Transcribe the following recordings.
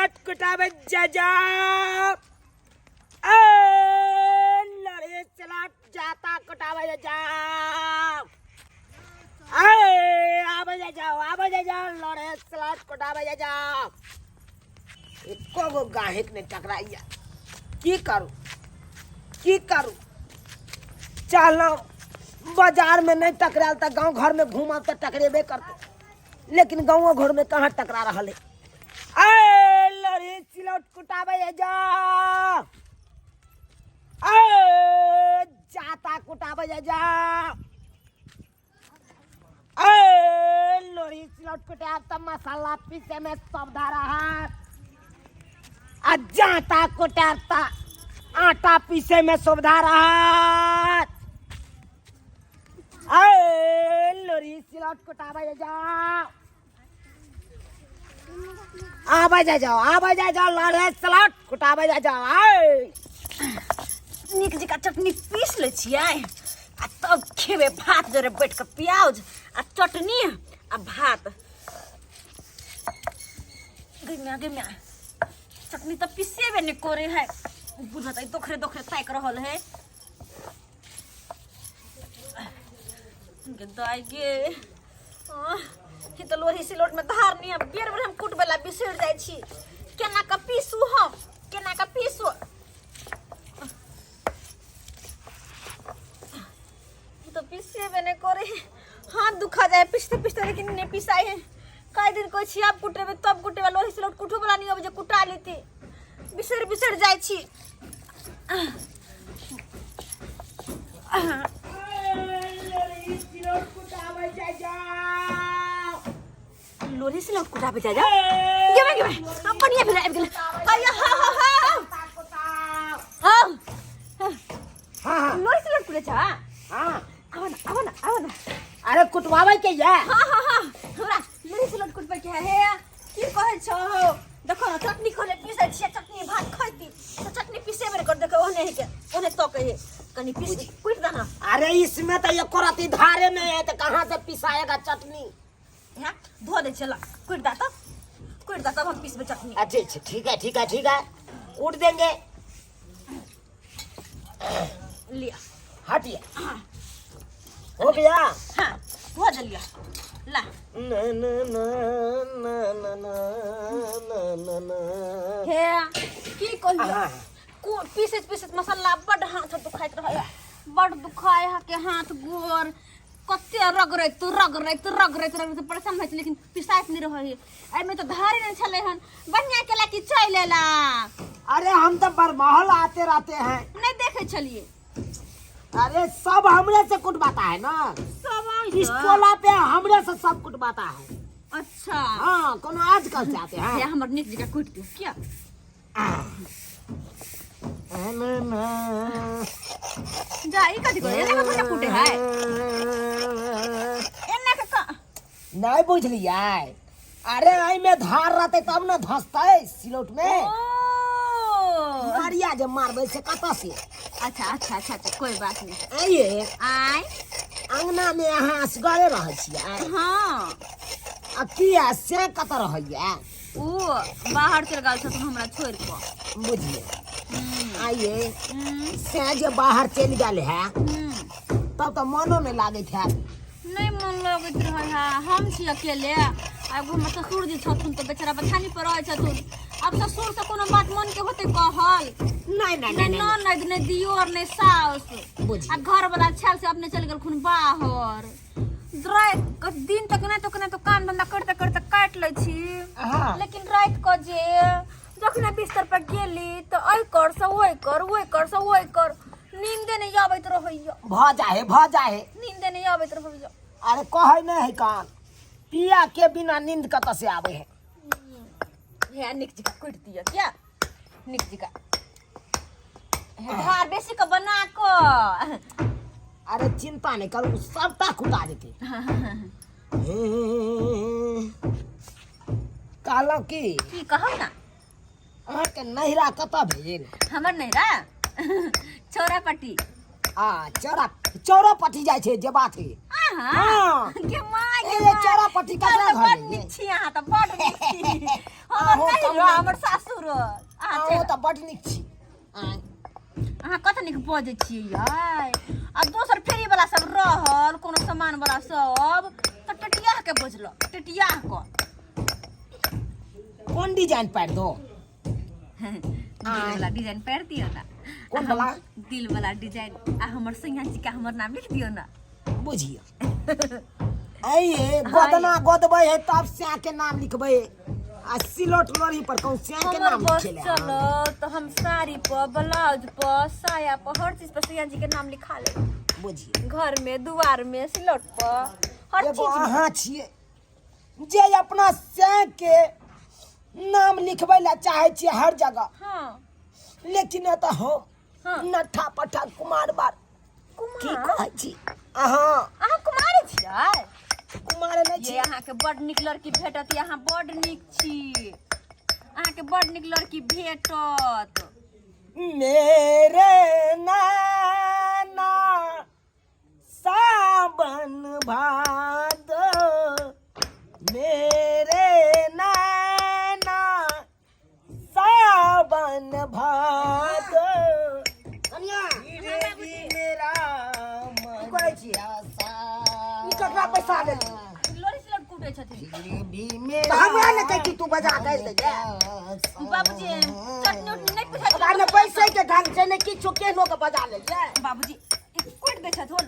सिलौट कुटाबै जा जा। ए लोढ़ी सिलौट जाता कुटाबै जा जा। ए आबै जा जाओ, आबै जा जाओ, लोढ़ी सिलौट कुटाबै जा जा। एको गो गाहक नहि टकराइया। की करू, की करू? चलहुँ बाजारमे नहि टकरायल तऽ गाँव घरमे घूमब तऽ टकरेबे करतै, लेकिन गाँवो घरमे कहाँ टकरा रहल है। ए लड़ी सिलौट कुटाबै जा, ए जाता कुटाबै जा। ए लोरी सिलौट कुटाब तऽ मसाला पीसे में सुविधा रहत, आ जाता कुटाब तऽ आटा पीसे में सुविधा रहत। ए लोरी सिलौट कुटाबै जा, आबै जा जाओ, आबै जा जाओ, लड़े सिलौट कुटाबै जा जाओ। आए नीक जकाँ चटनी पीस लै छियै आ तब खेबै भात जोरे बैठ कऽ, प्याज आ चटनी आ भात। गे माय, गे माय, चटनी तऽ पिसेबे नहि करे है, बुझत दोखरे दोखरे ताकि रहल है। गे दाइ गे, ई तऽ लोही सिलौट में धार नहीं है। बेर बेर हम कुटबै ला बिसरि जाइ छी। केना कऽ पीसू हम, केना कऽ पीसू? ई तऽ पिसेबे नहि करे, हाथ दुखा जाए पिसते पिसते, लेकिन नहि पिसाइ है। कई दिन कहै छी आब कुटेबै तब कुटेबै, लोही सिलौट कुटो वाला नहीं अबै जे कुटा लेती। बिसरि बिसरि जाइ छी। लोरी से लौट कुटाबे जा जा। गेबे गेबे, अब बढ़िया भेल, आबि गेल। आया हा हा हा हा। हाँ। लोरी से लौट कुटे जा। हाँ। आवा ना, आवा ना, आवा ना। अरे कुटवाबै के ये? हाँ हाँ हाँ, हमरा लोरी से लौट कुटबै के है। हे की कहै छौ, देखो ना चटनी खोले पीसै छियै, चटनी भात खैती तो चटनी पीसे बेर कर। देखो ओने के ओने तो कहे कनी पीस कुट दना। अरे इसमें तो एको रति धारे नहीं है, तो कहाँ से पिसाएगा चटनी? हां, धो दे, चला कुट दा, तब कुट दा, तब हम पीसबे चटनी। अच्छा अच्छा, ठीक है ठीक है ठीक है, कूट देंगे। लिया। हटिए, हो गया। हाँ, हो जलिया ला। न न न न न न न न न। हे की कहियो, हाँ। पीसैत पीसैत मसाला बड हाथ दुखाइत रहै, बड दुखाय है के हाथ गोर कते रगड़ैत रगड़ैत रगड़ैत रगड़ैत परेशान होइ छै, लेकिन पिसाइत नहि रहै है। एहिमे तऽ धारे नहि छलै हन। बढ़िया केला की चलि एला। अरे हम तो बरमहल आते रहते हैं। नहि देखै छलियै। अरे सब हमरे से कुटवाता है ना। सब आइ इस टोला पे हमरे से सब कुटवाता है। अच्छा। हाँ, कोनो आजकल से आते हैं। हे हमर नीक जकाँ कुटि दियौ किया। न, जा, ई कथी करे? एना के कुटे है? एना के नहीं बुझलियै? अरे एहिमे धार रहतै तब ने धसतै सिलौट में। ओ मारिया जे मारबै से कतऽ से? अच्छा अच्छा अच्छा अच्छा, कोई बात नहीं। आइए। आय। अंगना में अहाँ असगरे रहै छियै? हाँ। आ किया, से कतऽ रहैया? ऊ बाहर चल गेल छथुन हमरा छोड़ि कऽ। बुझलियै? आइए, से जे बाहर चलि गेल है तब तऽ मनो नहि लागैत हैत। नहि मन लगैत रहै है, हम छी अकेले आ एगो हमर ससुर जी छथुन तऽ बेचारा बथानी पर रहै छथुन। आब ससुर से कोनो बात मन के होतै कहल? नहि नहि। नहि ननद, नहि दियोर, नहि साउस। बुझियै। आ घर वाला छल से अपने चलि गेलखुन बाहर। राति के दिन तक नहि तो केना तो काम धंधा करते करते काटि लै छी, लेकिन राति के जे जखने बिस्तर पर गेली तऽ एहि कर से ओहि कर, ओहि कर से ओहि कर, नींदे नहि आबैत रहैया। भऽ जाहे, भऽ जाहे। नींदे नहि आबैत रहैया। अरे कहै नहि है कान, पिया के बिना नींद कतऽ से आबै है? हे नीक जकाँ कुटि दिअ क्या, नीक जकाँ हे धार बेसी के बना कऽ। अरे चिंता नहीं करू, सबटा कुटा देते। कहलहुँ की? की कहू ना। अहाँके नैहरा कतऽ भेल? हमर नैहरा चौरापट्टी। आ चौरा चौरापट्टी जाइ छै जे बात है। अहाँ? हाँ। गे माय, गे ए, माय। चौरापट्टी ककरा तब तऽ घर बड में? नीक छी अहाँ, तऽ बड नीक छी। हमर अहूँ नैहरा कम नहि। हमर सासुर। तुरत अहाँ अहूँ चलि तऽ बड नीक छी आँय। अहाँ कते नीक बजै छियै यै आ दोसर फेरी वाला सब रहल कोनो सामान वाला सब तऽ टेटियाह के बजलक टेटियाह के कोन डिजाइन पारि दो दिल वाला डिजाइन पारि दियौ ना कोन वाला? दिल वाला डिजाइन आ हमर सैया जी के हमर नाम लिख दियौ ना बुझियो आइए गोदना गोदबै है तब श्या के नाम लिखबै आ सिलोट लोढ़ी पर कहूँ श्या के हमर नाम बस लिखेले चलो तो हम साड़ी पर ब्लाउज पर साया पर हर चीज पर सैया जी के नाम लिखा ले बुझियो घर में दुआर में सिलौट पर हर एगो चीज में। अहाँ छियै जे अपना श्या के नाम लिखबै लए चाहै छियै हर जगह हाँ लेकिन एतऽ हम हाँ। नट्ठा पट्ठा कुमार बार की कुमार कहै छी अहाँ अहाँ कुमारे छियै कुमार नहि ये छी अहाँके बड नीक लड़की भेटत ये अहाँ बड नीक छी अहाँके बड नीक लड़की भेटत मेरे नाना सावन भादो मेरे नाना सावन भादो कनिया मेरा की करै छी ई ककरा पैसा देली लोरी सिलौट कूटै छथिन भी तऽ हमरा ने कहती तू बजा के दे बाबूजी चटनी उटनी नहि पूछै ओकरा ने पैसे के ढंग छै ने किछु केहनो के बजा लेलियै बाबूजी ई कूटि दै छथुन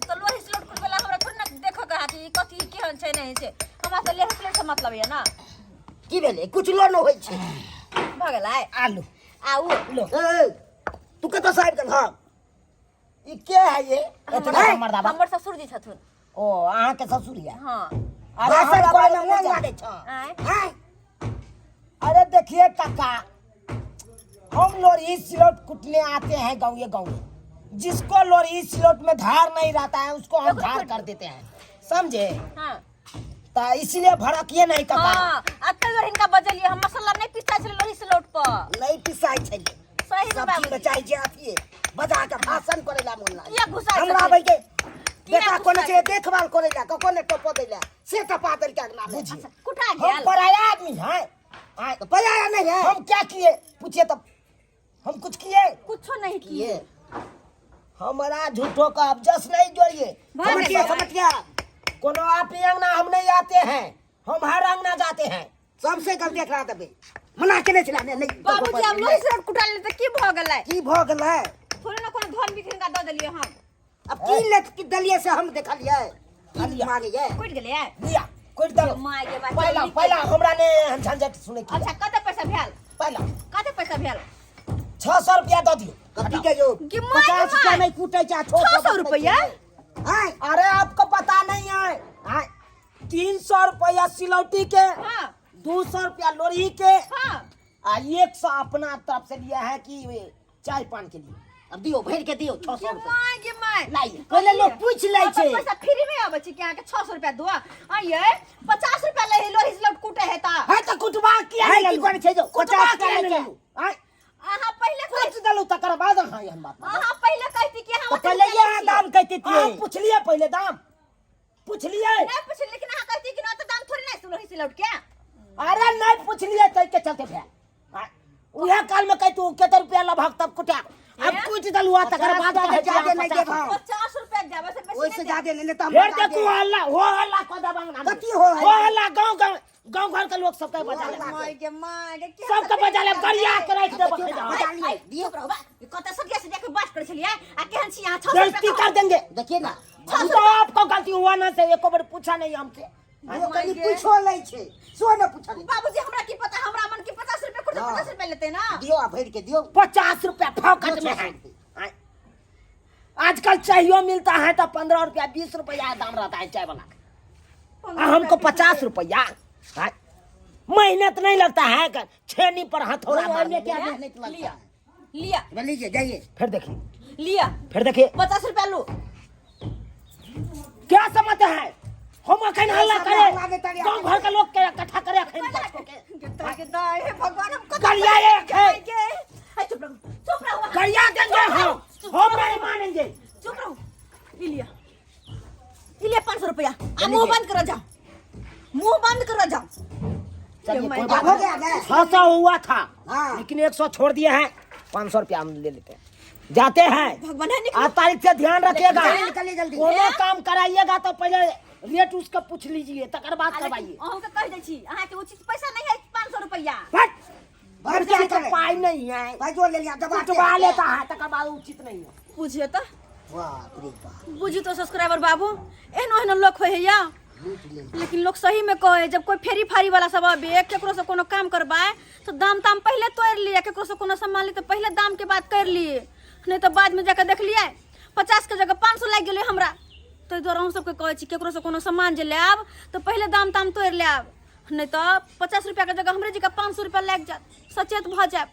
तऽ लोही सिलौट कुटबै ला हमरा थोड़े ने देखऽ के हाथ ई कथी केहन छै नहि छै हमरा तऽ लोही सिलौट से मतलब यऽ ना की भेलै कुचलो नहि होइ छै भऽ गेलै आलू आउ लो ए, तू कतऽ से आबि गेल हँ ई के है ये इतना हैं? मर्दाबा हमर ससुर जी छथुन ओ अहाँ के ससुर या हाँ अरे भाषण हमरा करे बारे मे में मोन नहि लागै छौ आँय आँय अरे देखिए काका हम लोरी सिलोट कुटने आते हैं गाँव ये गाँव जिसको लोरी सिलोट में धार नहीं रहता है उसको हम धार कर देते हैं समझे हाँ तो इसलिए भड़किए नहीं काका हाँ अते बेर हिनका बजलियै हम मसाला नहि पिसाइ छलै लोही सिलौट पर नहि पिसाइ छलै सही में सब चीज बाबूजी बचाइ छै अथिए बजा के भाषण करे ला मोन लागे किया घुसाइ हमरा छथिन? आबै के किया बेटा कोने घुसाइ छै देखभाल करे ला कको ने टपो दै ला से टपा देलकै अगना में बुझिए अच्छा, कुटा हम गेल पराया आदमी हैं आए, तो पराया नहीं है हम क्या किए पूछिए तब हम कुछ किए कुछो नहीं किए ये हमारा झूठो का अबजस नहीं जोड़िए भऽ गेल समझिए बाबा। समझिए कोनो आप ही अंगना हम नहीं आते हैं हम हर अंगना जाते हैं सबसे गलती करा देबै मना केने छला ने नहीं बाबूजी आब लोही सिलौट कुटा लेले तऽ की भऽ गेलै की भऽ गेलै थोड़े ने कोनो धन बिख हिनका दऽ देलियै हम अब की लेत की देलियै से हम देखलियै की मांगैयै कुटि गेलै लिया कोई दलो my गे my, पहला नीक पहला हमरा ने एहन झंझट सुने की अच्छा कते पैसा भेल पहला कते पैसा भेल 600 रुपया दऽ दियो कथी के जो गे my गे 50 रुपया my. नहीं कूटै छै 600 रुपया? आय अरे आपको पता नहीं है आय 300 रुपया सिलौटी के हाँ 200 रुपया लोरही के हाँ आ 100 अपना तरफ से लिया है कि वे चाय पान के लिए अब दियो भरि के दियो 600 गे रुपया my गे my लाइए पहिले लोग पूछि लै हमर छै पैसा फ्री में आबै छै कि अहाँके 600 रुपया दो आइए 50 रुपया लै है लोही सिलौट कुटे है ता है तो कुटबा किया है नहीं की लेलू? करै छै जो कुटबा 50 किया रुपया नहीं लै छै लेलू? आँय, अहाँ पहिले कुट देलू तकर बाद अहाँ एहन बात बाजब। अहाँ पहिले कहती कि तऽ हम पहिले यहाँ दाम कहती अहाँ पुछलियै पहिले दाम पुछलियै नहीं पूछली लेकिन अहाँ कहती कि ना तो दाम थोड़ी नहीं लोही सिलौट के अरे नहीं पुछलियै ताहि के चलते भेल आँय, उएह काल में कहतू कते रुपया लभक तब कुटा अब हैं? कुटि देलू आ तकर बाद पचास कहै छी जादे अहाँ नहीं 50 देब हम। 50 रुपया देबै से बेसी ओहिसे नहीं देब। जादे नहीं तऽ हम फेर बता देखू देब। हल्ला हो हल्ला कऽ देब अंगना में। कथी हो हल्ला? हो हल्ला गाँव गाँव गाँव घर के लोग सबके बजा ले my गे my गे के सबके बजा ले गरिया के राखि देब देखियौ ना, बजा लियै, दियौ। चुप रहू बा कते सदिया से देख बात करै छलियै आ केहन छी अहाँ 600 बेइज्जती रुपया कर देंगे देखिए ना तो आपको गलती हुआ ना से एको बार पूछा नहीं हमसे वो कनी पूछो लै छै सो ने पूछल बाबूजी हमरा की पता हमरा मन की 50 रुपया कुछ हाँ। 50 रुपया लेते ना दियो आ भरि के दियो 50 रुपया फोकट में है आय। आजकल चाहियो मिलता है तो 15 रुपया 20 रुपया दाम रहता है चाय वाला का। आ हमको 50 रुपया आय। मेहनत नहीं लगता है कि छेनी पर हथौड़ा ओहिमे मारने क्या मेहनत लगता लिया है लिया लीजिए जाइए फिर देखिए लिया फिर देखिए 50 रुपया लो क्या समझते हैं हम अखन हल्ला सब करे हल्ला देता रहे। गांव घर के लोग के इकट्ठा करे अखन बस के के दाई हे भगवान हम कत गरिया एक है। के चुप रहो चुप रहो गरिया देंगे हम हम नहीं मानेंगे चुप रहो ई लिया ई लिया 500 रुपया आ मुंह बंद करो जाओ मुंह बंद करो जाओ चलिए कोई हो गया गया 600 हुआ था, हाँ। लेकिन 100 छोड़ दिए हैं, 500 रुपया हम ले लेते हैं, जाते हैं। भगवान है निकल। आज तारीख से ध्यान रखिएगा। निकलिए, निकलिए जल्दी। कोनो काम कराइएगा तो पहले रेट उसका पूछ लीजिए, तकर बाद करवाइए। अहूँ के कहि दै छी, अहाँके उचित पैसा नहीं है 500 रुपया। हट! भर रुपया के तो पाई नहीं है, भाई जो ले लिया दबा के। कुटवा लेता है, तकर बाद उचित नहीं है। बुझिए तो। बाप रे बाप। बुझी तो सब्सक्राइबर बाबू, एहनो एहनो लोग होय है या, लेकिन लोग सही में कहे, जब कोई फेरी फारी वाला सब आबे, केकरो से कोनो काम करवाए तो दाम ताम पहले तोड़ लिए, केकरो से कोनो सामान ली तो पहले दाम के बात कर लिए, नहीं तो बाद में जाकर देख लिए 50 के जगह 500 लागि गेलै हमरा। ताहि दुआरे हम सबके कहै छी, केकरो से कोनो सामान जे लायब तो पहले दाम ताम तोड़ि लायब, नहीं तो 50 रुपया के जगह हमरे जगह 500 रुपया लागि जायत। सचेत भऽ जायब।